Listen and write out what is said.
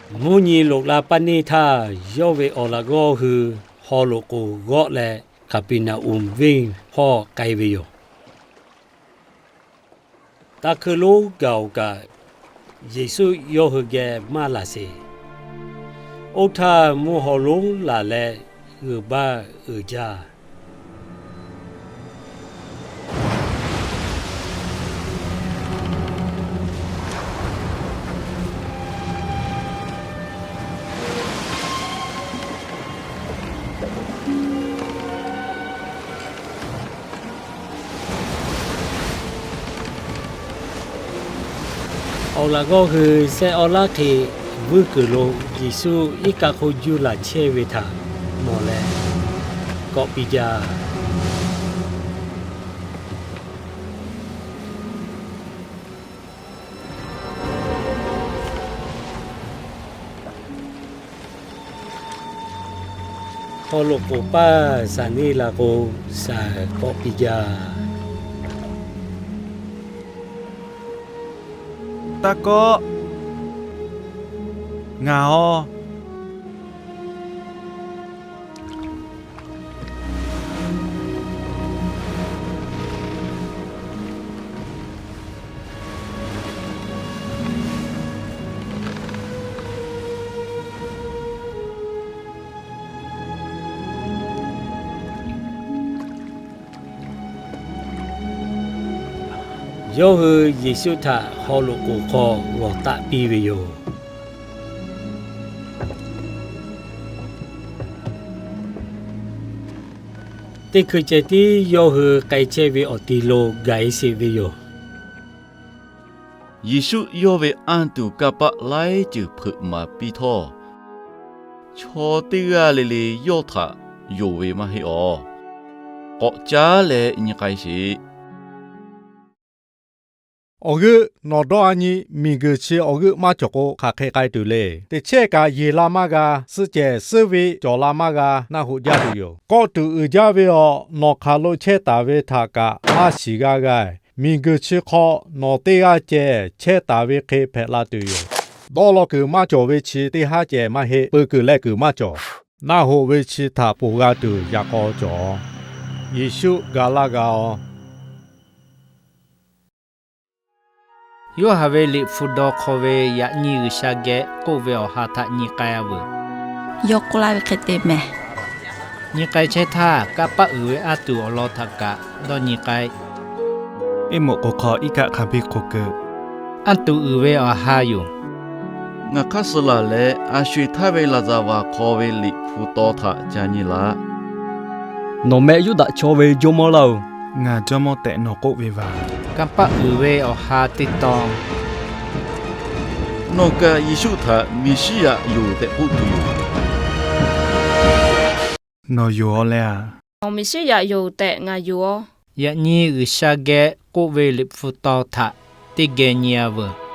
Mvuhˇ nyi loꞈ la paˇ neˇ htaˇ, yawˇ ve awˬ laꞈ g'awˇ hui haw loꞈ k'oˍ g'awˆ leh, Hkaˍpeˍneˍonˍ venˇ hpawˇ k'ai ve yoˬ. Taˇ hkuiˇ lonˉ gaˬ-oˬ kaꞈ, Yeˍsuˆ yawˇ hui geh maˇ laˬ sheˍ. Oˇ htaˇ, mvuhˇ haw lonˉ laˬ leh g'uiˬ baˇ uiˍ jaˇ. Awˬ laꞈ g'awˇ hui shehˆ awˉ laˉ hk'e vuiˇ kuiˬ lo Yeˍsuˆ iˉ kaˆ hk'oˆ juˇ laˬ chehˇ ve htaꞈ mawˬ leh, kawꞈ piˇ jaˇ. Haw loꞈ k'oˍ paˇ shaˍ neˇ la k'o, shaˍ kawꞈ piˇ jaˇ. Taˇ kawˆ, ngaˬ awˬ Yawˇ hui Yeˍsuˆ htaꞈ haw loꞈ k'oˍ hk'aw g'awˬ taˆ piˇ ve yoˬ. Teˇ hkui ceh tiˉ yawˇ hui k'ai chehˇ ve awˬ ti lo gaˬ-e sheˍ ve yoˬ. Yeˍsuˆ yawˇ ve anˇ tuˬ kanˇ paˆ laiˉ ceuˬ hpeuꞈ maˍ piˇ htawˇ, chaw teˇ g'aˇ le le yawˇ htaꞈ yonˍ ve maˇ heˆ awˬ. K'awꞈ caˉ leh nyi k'ai sheˍ. Awˬ g'euˆ nawˬ dawˇ a nyi, miˬguiˬ chi awˬ g'euˆ maˇ cawˬ k'o, hk'aˬ hk'e k'ai tuˬ le. Teˇ chehˇ kaꞈ yeˬ la maˇ g'a, suhˆ cehˬ suhˆ ve cawˬ la maˇ g'a, naˆ hoꞈ jaˇ tuˬ yoˬ. Kawˆ tuˬ uiˍ jaˇ ve awˬ, nawˬ hk'aˬ lo chehˇ taˍ ve htaꞈ kaꞈ maˇ shiˍ g'aˇ g'a. Miˬguiˬ chi hk'aw nawˬ teˇ g'aˇ ceh chehˇ taˍ ve hk'e hpehꞈ la tuˬ yoˬ. Dawˇ law kuiˬ maˇ cawˬ ve chi teˇ haˉ ceh maˇ heˆ. Peu kuiˬ leh kuiˬ maˇ cawˬ. Naˆ hoꞈ ve chi htaꞈ ponˬ g'a tuˬ yaꞈ k'aw cawˬ. Yeˍsuˆ ga laˇ g'a-oˬ. Yoˇhanˬ ve liꞈ hpu daw hk'aw ve yaꞈ nyi G'uiˬsha geh k'oˆ ve awˬ ha htaꞈ nyi k'ai-a veuˬ. Yawˇ k'oˆ laˇ ve hk'e te mehˬ. Nyi k'ai chehˇ htaˇ, kanˇ paˆ uiˍ ve anˇ tuˬ awˬ lawn htaꞈ kaꞈ dawˇ nyi k'ai. Eˇ moꞈ k'oˍ hk'aw iˉ kaˆ hk'a biˇ hk'oˆ keu. Anˇ tuˬ uiˍ ve awˬ ha yoˬ. Ngaˬ hk'aˇ suh laˬ leh, a sho eˬ htaˇ ve laˍzaˍvaˍ hk'aw ve liꞈ hpu taw htaꞈ ca nyi laꞈ. Nawˬ meh Yuˇdaꞈ chaw ve jawˇmawˇ laˇ-oˬ. Ngaˬ jawˇmawˇ tehꞈ nawˬ k'oˆ ve vaˬ. Kanˇ paˆ uiˍ ve awˬ ha teˇ tawn. Nawˬ kaꞈ Yeˍsuˆ htaꞈ Meˍsiˉyaꞈ yoˬ tehꞈ k'oˆ tuˬ yoˬ. Nawˬ yoˬ-aw leh-a. Nawˬ Meˍsiˉyaꞈ yoˬ tehꞈ ngaˬ yoˬ-aw. Yaꞈ nyi G'uiˬsha geh k'oˆ ve liꞈ hpu taw htaꞈ teˇ geh nyi-a veuˬ.